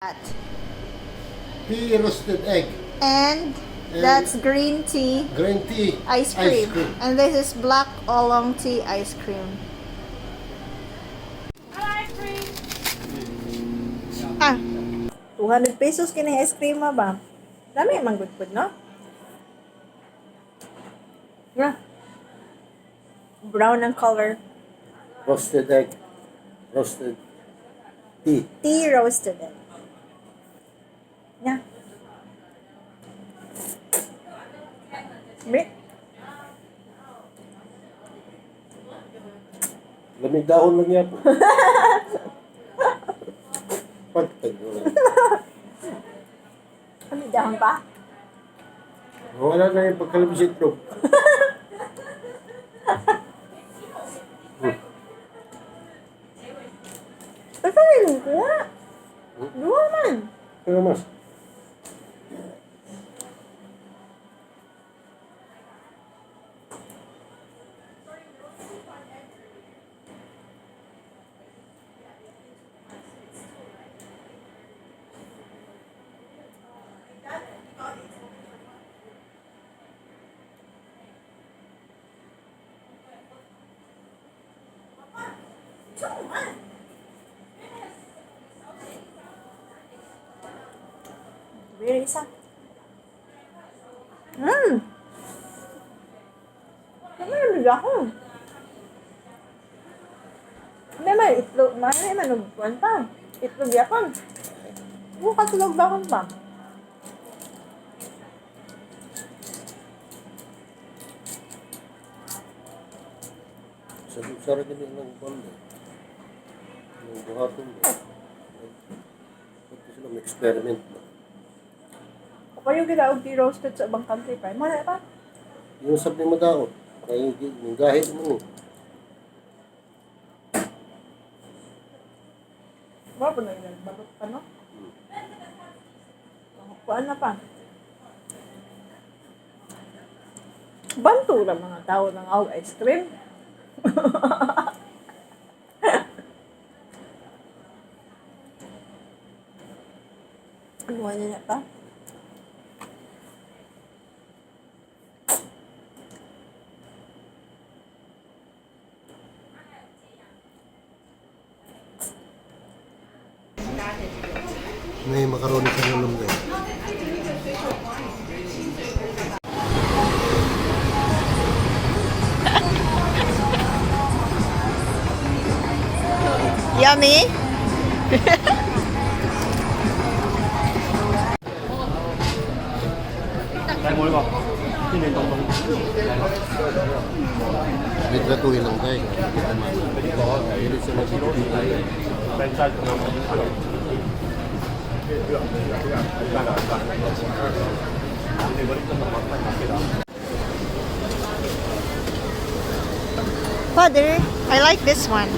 That. Tea roasted egg. And that's green tea Green tea. ice cream. Ice cream. And this is black oolong tea ice cream. Ah. 200 pesos kini ice cream ma ba? Dami man good food, no? Yeah. Brown ang color. Roasted egg. Roasted tea. Tea roasted egg. Yeah. Milk. Lamig dahon lang yan po. Pagtag mo lang. Ano dahon pa? Wala na yung pagkalabis itlog. Basta rin kuha. Duha man. Pero mas. Very isa. Ano yung ako? May may itlog, may may nagkuhan pa. Itlog yapon. Bukas itlog bakon pa. Sa sa rin ng banda. Ng buhaton ba? Pati sila may experiment ba? Kayo kita og tea roasted sa ibang country pa. Mana pa? Yung sabi mo daw, kaya yung gahit mo eh. Wala pa na yung balot pa, no? Kuan na pa. Banto lang mga tao ng aw ice cream. Ano na pa? May macaroni sa lulong. Yummy? Litratuhin lang tayo. Hindi sila magpipili. Father, I like this one.